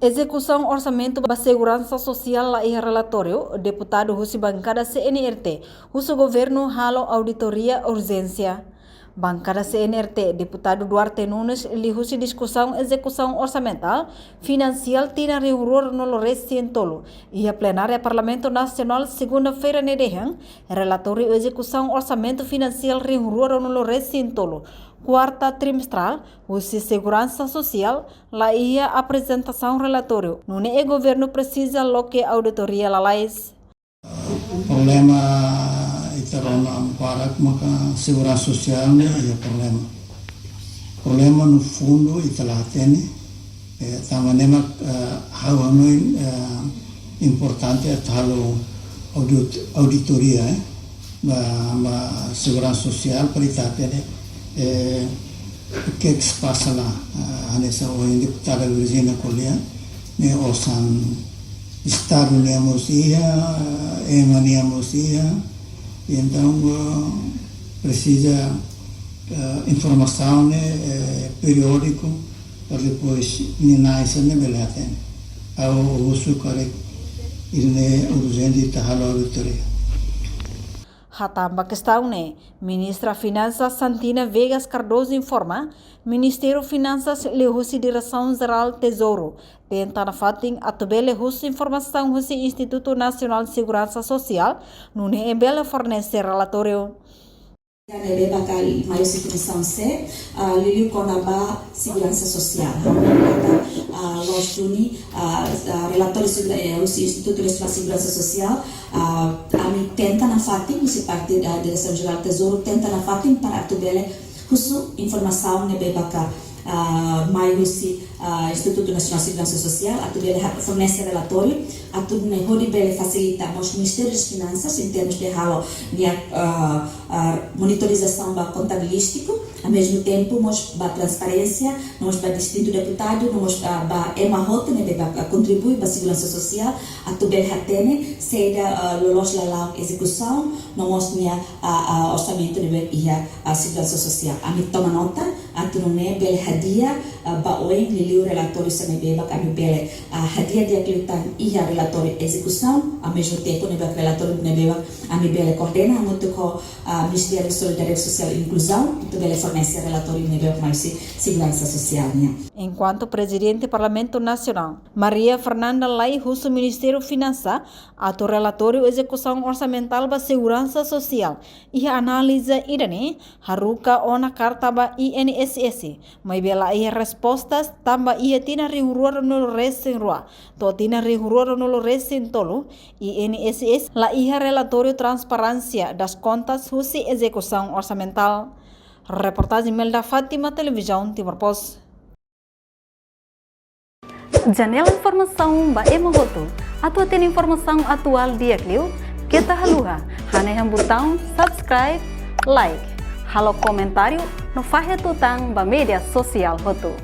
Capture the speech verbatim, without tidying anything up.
Ezekusaun orsamentu ba seguransa sosiál la iha relatóriu, deputadu husi bankada C N R T husu governu halo auditoria urjénsia. Bankada C N R T, deputadu Duarte Nunes liuhusi diskusaun ezekusaun orsamentál finansiál tinan rihun rua ruanulu resin tolu iha plenária Parlamentu Nasionál segunda-feira ne'e dehan, relatóriu ezekusaun orsamentu finansiál rihun rua ruanulu resin tolu, kuarta trimestrál, husi seguransa sosiál, la iha aprezentasaun relatóriu, nune'e governu presiza loke auditoria lalais. Problema ita rona barak maka seguransa sosiál ne'e iha problema. Problema no fundu ita la hatene, eh, tanba ne'e mak, eh, ha'u hanoin, eh, importante atu halo audit-, auditoria, eh, ba, ba seguransa sosiál para ita hatene, eh, o que que se pasa lá, ah, hanesan ohin deputada Virginia ko'alia, ne'e osan Estadu nian mós iha, ema nian mós iha, entaun, ah, presiza, ah, informasaun ne'e, eh, periódiku, para depois nia na'in sira ne'e bele hatene. Ha'u husu karik ida-ne'e urjente ita halo auditoria. Hatán ba kestaun ne'e, Ministra Finansas Santina Viegas Cardoso informa, Ministériu Finansas liuhusi Diresaun Jerál Tezouru tenta nafatin atu bele husu informasaun husi Institutu Nasionál Seguransa Sosiál, nune'e bele fornese relatóriu. Ne'ebé baka mai husi Komisaun C, ah, liuliu kona-ba seguransa sosiál. Ha'u hakarak, ah, loos duni, ah, ah, relatóriu segura-, eh, husi Institutu Nasionál Seguransa Sosiál, ah, ami tenta nafatin, husi parte, ah, Diresaun Jerál Tezouru tenta nafatin para atu bele husu informasaun ne'ebé baka, ah, mai husi, ah, Institutu Nasionál Seguransa Sosiál, atu bele ha-, fornese relatóriu, atu nune'e hodi bele fasilita mós Ministériu das Finansas, em termos de halo nia, ah, ah, monitorizasaun ba kontabilístiku, ao mesmo tempo mós ba transparénsia, no mós ba distintu deputadu, no mós, ah, ba ema hotu ne'ebé ba, ah, kontribui ba seguransa sosiál, atu bele hatene saida, ah, loloos lala'ok ezekusaun, no mós nia, ah, ah, orsamentu ne'ebé iha, ah, seguransa sosiál. Ami toma nota, atu nune'e bele hadi'a, ah, ba oin liuliu relatóriu sira ne'ebé baka ami bele, ah, hadi'a di'ak liután iha relatóriu ezekusaun, ao mesmo tempo ne'ebé relatóriu ne'ebé baka ami bele koordena hamutuk ho, ah, Ministériu Solidariedade Sosiál e Inkluzaun, atu bele fornese relatóriu ne'ebé baka mai husi seguransa sosiál nian. Enkuantu Prezidente Parlamentu Nasionál, Maria Fernanda Lay husu Ministériu Finansa atu relatóriu ezekusaun orsamentál ba seguransa sosiál iha análize ida-ne'e, haruka ona karta ba I N S S, maibé la iha respostas tanba iha tinan rihun rua ruanulu resin rua to'o tinan rihun rua ruanulu resin tolu, I N S S la iha relatóriu transparénsia das kontas husi ezekusaun orsamentál. Reportajen Melda Fátima, Televizaun Timor Post. Janela informasaun ba ema hotu. Atu hatene informasaun atuál di'ak liu, keta haluha hanehan butaun subscribe, like, halo komentáriu, no fahe tutan ba média sosiál hotu.